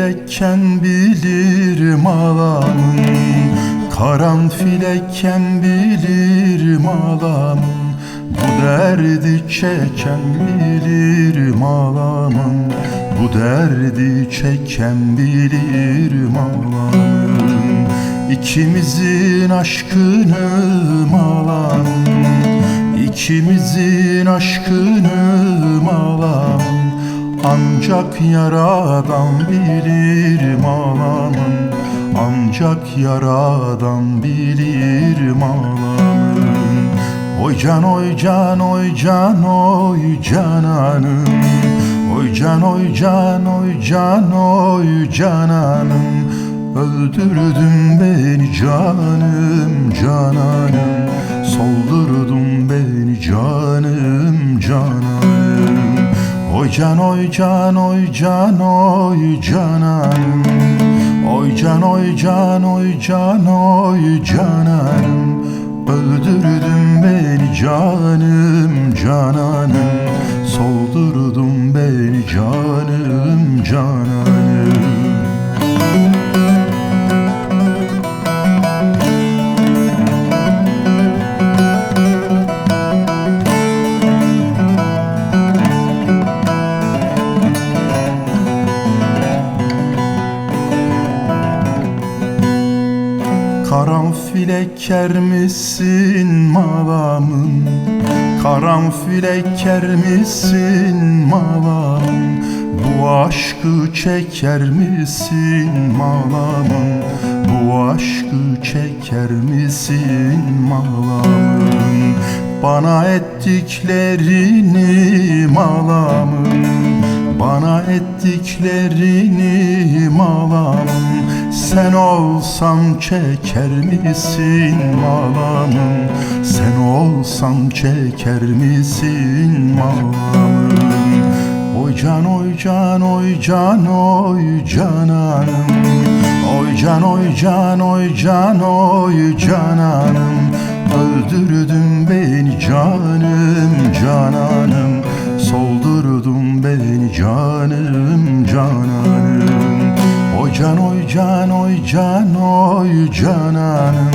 Karanfil eken bilir malamın. Karanfil eken bilir malamın. Bu derdi çeken bilir malamın. Bu derdi çeken bilir malamın. İkimizin aşkını malamın. İkimizin aşkını malamın. Ancak yaradan bilir malamın. Ancak yaradan bilir malamın. Oy can oy can oy can oy cananım. Oy can oy can oy can oy cananım. Öldürdün beni canım cananım. Soldurdun beni canım cananım. Oy can oy can oy can oy cananım. Oy can oy can oy can oy cananım. Öldürdün beni canım cananım. Soldurdun beni canım cananım. Karanfil eker misin malamın? Karanfil eker misin malamın? Bu aşkı çeker misin malamın? Bu aşkı çeker misin malamın? Bana ettiklerini malamın. Bana ettiklerini malamın. Sen olsan çeker misin malamın? Sen olsan çeker misin malamın? Oy can oy can oy can oy cananım. Oy can oy can oy can oy cananım. Öldürdün beni canım cananım. Soldurdun beni canım cananım. Oy can oy can oy can oy cananım.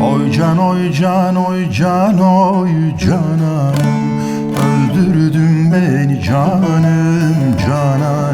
Oy can oy can oy can oy cananım. Öldürdün beni canım cananım.